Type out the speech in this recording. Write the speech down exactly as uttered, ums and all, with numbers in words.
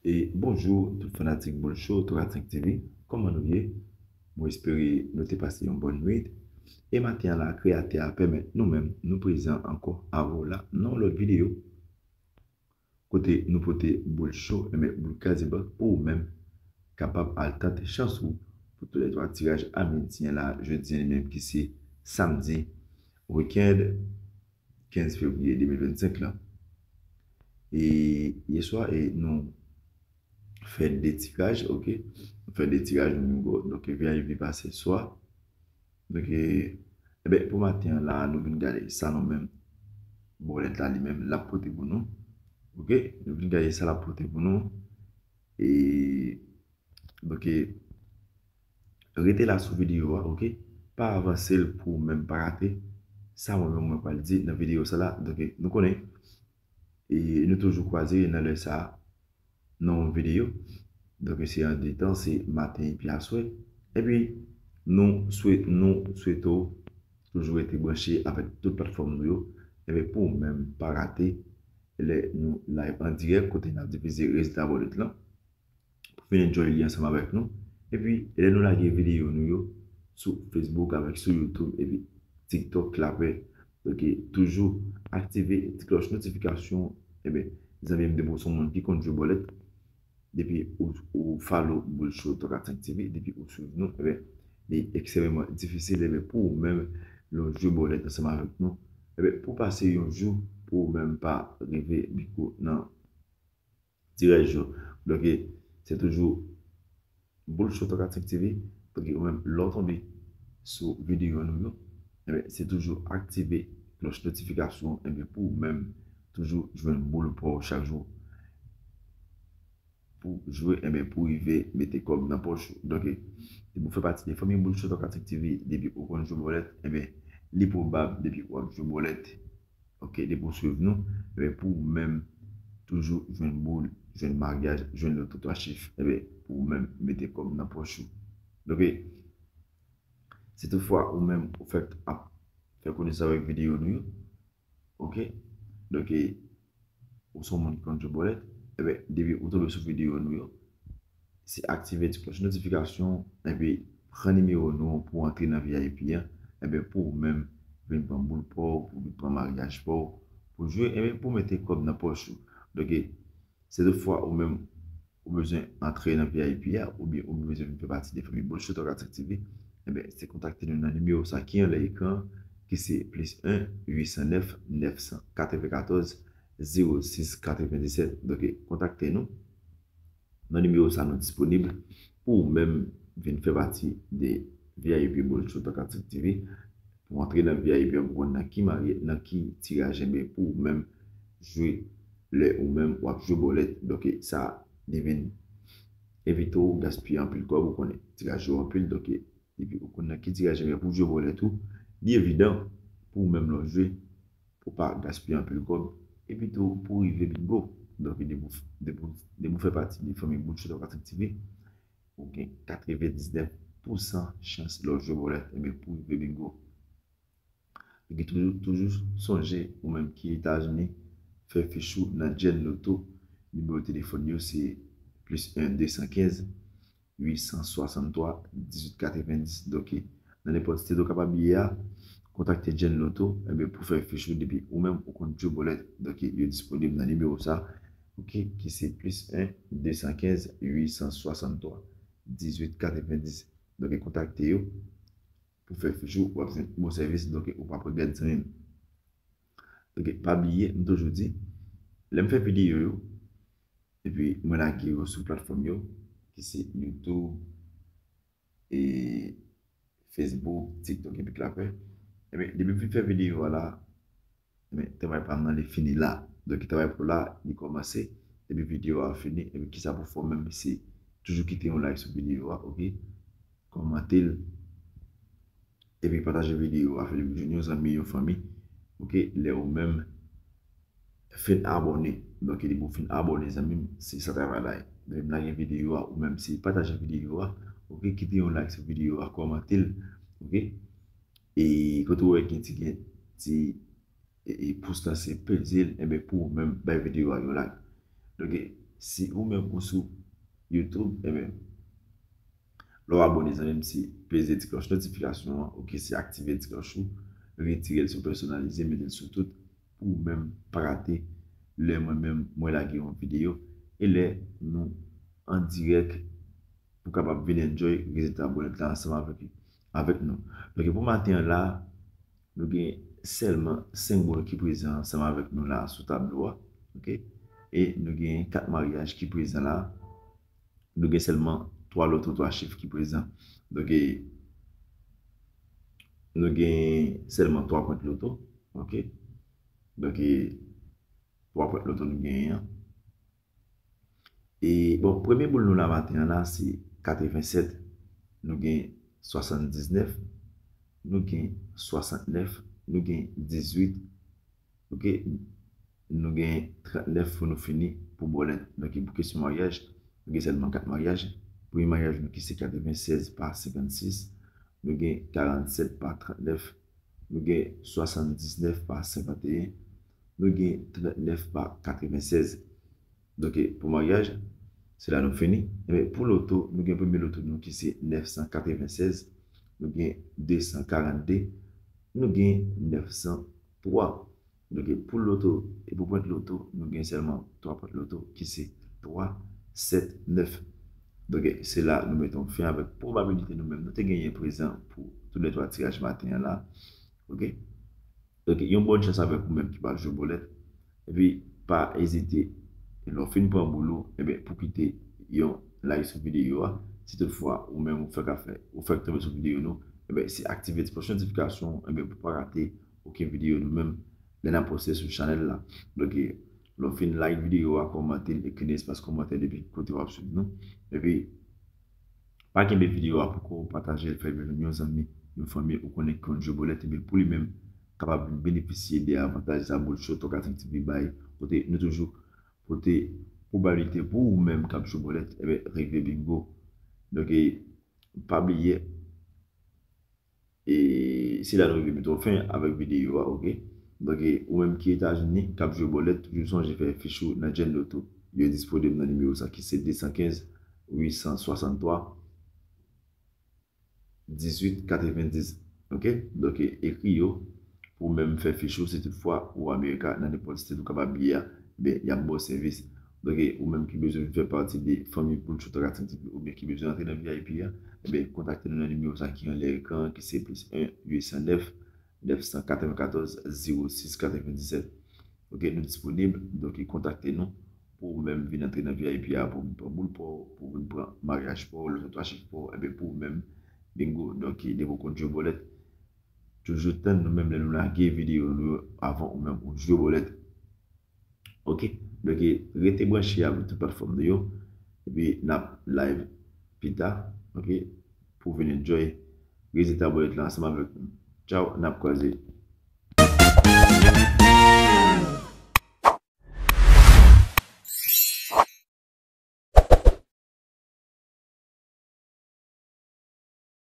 E bonjou tout fanatik Boul Show, Toratik T V, kòman nou ye? Mwen espere nou te pase yon bòn nwit. E maten an la, Kreyatè a pèmèt nou menm, nou prezan ankò avè w la nan yon lòt videyo. Kote nou pote boul cho, enben, boul kraze bank pou ou menm kapab al tante chans ou pou toulètwa tiraj a midi an la, jodi an li menm ki se samdi, wikenn kenz fevriye de mil vennsenk lan. E yè swa, e nou fè de tiraj, oke? Nou fè de tiraj, nou vin gwo. Donk, V I P pase swa. Donk, e, enben, pou maten an la, nou vin gade sa nou menm. Bòlèt la li menm, l ap pote pou nou. Oke? Nou vin gade sa l ap pote pou nou. E, donk, e, rete la sou videyo a, oke? Pa avanse l pou ou menm pa rate. Sa mwen menm mwen pral di nan videyo sa la. Donk, e, nou konnen, e nou toujou kwaze nan lè sa a, nan yon videyo. Donk, se an de tan, se maten epi aswè. Epi, nou swete, nou swete w toujou rete branche avèk tout platfòm nou yo. Enben, pou ou menm, pa rate lè nou live an dirèk, kote n ap difize rezilta bòlèt lan. Pou vin enjoy li ansanm avèk nou. Epi, lè nou lage videyo nou yo sou Facebook avèk sou YouTube, epi TikTok, klapè. Donk, toujou aktive ti klòch notifikasyon. Enben, zanmi m, depi w se yon moun ki konn jwe bòlèt, depi ou, ou follow Boul Show Toratik T V, depi ou swiv nou, enben, li ekstrèmeman difisil, enben, pou ou menm, lè w jwe bòlèt ansanm avèk nou, enben, pou w pase yon jou, pou ou menm pa rive biko nan tiraj yo. Donk, se toujou Boul Show Toratik T V. Donk, ou menm, lè w tonbe sou videyo nou yo, enben, se toujou aktive klòch notifikasyon, enben, pou ou menm toujou jwenn boul pa w chak jou. Pou jwe, enben, pou rive mete kòb nan pòch ou. Donk, depi w fè pati de fanmi Boul Show Toratik T V, depi ou konn jwe bòlèt, enben, li pwobab, depi w ap jwe bòlèt, oke, depi w swiv nou, enben, pou ou menm, toujou jwenn boul, jwenn maryaj, jwenn loto twa chif, enben, pou ou menm, mete kòb nan pòch ou. Donk, si toutfwa ou menm ou fèk ap fè konesans avèk videyo nou yo, oke? Donk, ou se yon moun ki konn jwe bòlèt, enben, depi ou tonbe sou videyo nou yo, se aktive ti klòch notifikasyon, epi pran nimewo nou pou antre nan V I P an, enben, pou ou menm vin pran boul pa w, pou vin pran maryaj pa w, pou jwe, enben, pou mete kòb nan pòch ou. Donk, si toutfwa ou menm ou bezwen antre nan V I P a, oubyen ou bezwen vin fè pati de fanmi Boul Show Toratik T V, enben, se kontakte nou nan nimewo sa ki anlè ekran an, ki se plis en, uit san nèf, nèf san katrevenkatòz, zewo sis katrevendisèt. Donk, kontakte nou nan nimewo sa, nou disponib pou ou menm vin fè pati de V I P Boul Show Toratik T V. Pou antre nan V I P an, pou konn nan ki marye, nan ki tiraj, enben, pou ou menm jwe lè ou menm w ap jwe bòlèt. Donk, sa, li vin evite w gaspiye anpil kòb, ou konnen tiraj yo anpil, donk, depi ou konn nan ki tiraj, enben, pou jwe bòlèt ou, li evidan pou ou menm lè w jwe, pou pa gaspiye anpil kòb, epi tou pou rive bingo. Donk, depi w, depi w, depi w fè pati de fanmi Boul Show Toratik T V, ou gen katrevendiznèf pousan chans lè w jwe bòlèt, enben, pou rive bingo. Donk, toujou, toujou sonje, ou menm ki Etazini, fè fich ou nan Gen Lotto. Nimewo telefòn yo se plis en, de san kenz, uit san swasanntwa, dizuit katrevendis. Donk, nan nenpòt site w kapab ye a, kontakte Gen Lotto, enben, pou fè fich ou depi ou menm ou konn jwe bòlèt. Donk, yo disponib nan nimewo sa, oke, ki se plis en, de san kenz, uit san swasanntwa, dizuit katrevendis. Donk, kontakte yo pou fè fich ou, w ap jwenn bon sèvis, donk, ou p ap regrèt, zanmi m. Donk, pa bliye, m toujou di, lè m fè videyo yo, epi mwen lage yo sou platfòm yo, ki se YouTube, e Facebook, TikTok, epi klapè. Enben, depi m fin fè videyo a la, enben, travay pa m nan, li fini la. Donk, travay pou la, li kòmanse. Depi videyo a fini, enben, kisa pou fè w menm, se toujou kite yon like sou videyo a, oke? Kòmante l. Epi pataje videyo a, fè l jwenn yon zanmi, yon fanmi. Oke, lè ou menm fin abòne. Donk, depi w fin abòne, zanmi m, se sa travay la ye. Depi m lage videyo a, ou menm se pataje videyo a. Oke, kite yon like sou videyo a, kòmante l. Oke? E kote w wè gen ti, gen ti, e, e pous lan se peze l, enben, pou ou menm, bay videyo a yon like. Donk, Si ou menm ou sou YouTube, ebyen, lè w abòne zanmi m, se peze ti klòch notifikasyon an, oke, se aktive ti klòch ou, retire l sou pèsonalize, mete l sou tout, pou ou menm pa rate lè mwen menm mwen lage yon videyo, e lè nou an dirèk, pou kapab vin enjoy rezilta bòlèt la ansanm avèk, avèk nou. Donk, pou maten an la, nou gen sèlman senk bòlèt ki prezan ansanm avèk nou la sou tablo a, oke? E nou gen kat maryaj ki prezan la. Nou gen sèlman twa loto, twa chif ki prezan. Donk, nou gen sèlman twa pwent loto, oke? Donk, twa pwent loto nou genyen an. E, bon, premye boul nou la maten an la, se katrevennsèt. Nou gen swasanndiznèf. Nou gen swasantnèf. Nou gen dizuit. Oke? Nou gen trantnèf pou nou fini pou bòlèt. Donk, pou kesyon maryaj, nou gen sèlman kat maryaj. Premye maryaj nou ki se katrevensèz pa senkannsis. Nou gen karannsèt pa trantnèf. Nou gen swasanndiznèf pa senkanteyen. Nou gen trantnèf pa katrevensèz. Donk, pou maryaj, se la nou fini. Ebyen, pou loto, nou gen premye loto nou ki se nèf san katrevensèz, nou gen de san karannde, nou gen nèf san twa. Donk, pou loto, e pou pwent loto, nou gen sèlman twa pwent loto ki se twa, sèt, nèf. Donk, se la nou mete yon fen avèk pwobabilite nou menm nou te genyen prezan pou toulètwa tiraj maten an la. Oke? Donk, yon bòn chans avèk ou menm ki pral jwe bòlèt. Epi, pa ezite, lè w fin pran boul ou, ebyen, pou kite yon like sou videyo a. Si toutfwa, ou menm ou fèk afè, ou fèk tonbe sou videyo nou, ebyen, se aktive ti klòch notifikasyon, ebyen, pou pa rate okenn videyo nou menm, lè n ap poste sou chanèl la. Donk, lè w fin like videyo a, kòmante l, ekri nan espas kòmantè depi kote w ap swiv nou. Epi, pa kenbe videyo a pou kò w, pataje l, fè l jwenn yon zanmi, yon fanmi ou konnen ki konn jwe bòlèt, ebyen pou li menm kapab benefisye de avantaj sa Boul Cho twa kat senk T V bay, kote nou toujou pote pwobabilite pou ou menm k ap jwe bòlèt, ebyen, rive bingo. Donk, e, pa bliye, e, se la nou rive mete yon fen avèk videyo a, oke? Donk, e, ou menm ki Etazini, k ap jwe bòlèt, toujou sonje fè fich ou nan Gen Lotto. Yo disponib nan nimewo sa ki se de san kenz, uit san swasanntwa, dizuit katrevendis. Oke? Donk, e, ekri yo pou menm fè fich ou, si toutfwa ou Amerika, nan nenpòt state ou kapab ye a, ben, y ap ba w sèvis. Donk, e, ou menm ki bezwen vin fè pati de fanmi Boul Cho twa kat senk T V oubyen ki bezwen antre nan V I P a, ebyen, kontakte nou nan nimewo sa ki anlè ekran an, ki se plis en, uit san nèf, nèf san katrevenkatòz, zewo sis katrevendisèt. Oke, nou disponib, donk, kontakte nou pou ou menm vin antre nan V I P a, pou vin pran boul pa w, pou vin pran maryaj pa w, loto twa chif pa w, ebyen, pou ou menm, bingo. Donk, depi w konn jwe bòlèt, toujou tann nou menm lè nou lage videyo nou yo avan ou menm ou jwe bòlèt. Oke? Donk, rete branche avèk tout platfòm nou yo. Epi, n ap live pita, oke? Pou vin enjoy rezilta bòlèt la ansanm avèk nou. Tchaw, n ap kwaze.